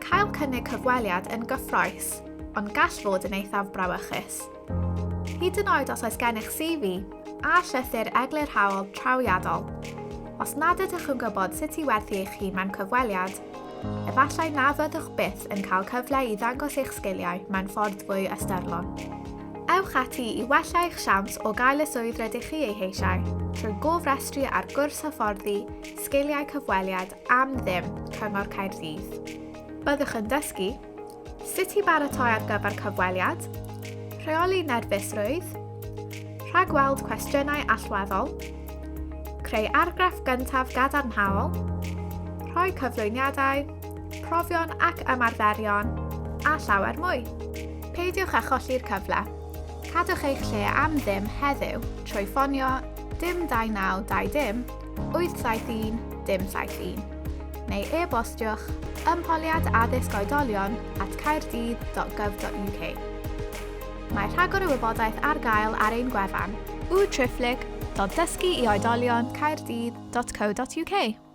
cael cynnig cyfweliad yn gyffrous, ond gall fod yn eithaf brawychus. Hyd yn oed os oes gennych CV a llythyr eglurhaol trawiadol, os nad ydych yn gwybod sut i werthu eich hun mewn cyfweliad, efallai na fyddwch byth yn cael cyfle i ddangos eich sgiliau mewn ffordd fwy ystyrlon. Ewch ati i wella eich siawns o gael y swydd rydych chi ei heisiau trwy gofrestru ar gwrs hyfforddi Sgiliau Cyfweliad am ddim Cyngor Caerdydd. Byddwch yn dysgu sut i baratoi ar gyfer cyfweliad, rheoli nerfusrwydd, rhagweld cwestiynau allweddol, creu argraff gyntaf gadarnhaol, rhoi cyflwyniadau, profion ac ymarferion, a llawer mwy. Peidiwch â cholli'r cyfle. Cadwch eich lle am ddim heddiw trwy ffonio dim 2920 871 dim 71 neu e-bostiwch ymholiad addysg oedolion at caerdydd.gov.uk. Mae rhagor o wybodaeth ar gael ar ein gwefan www.dysguioedolioncaerdydd.co.uk.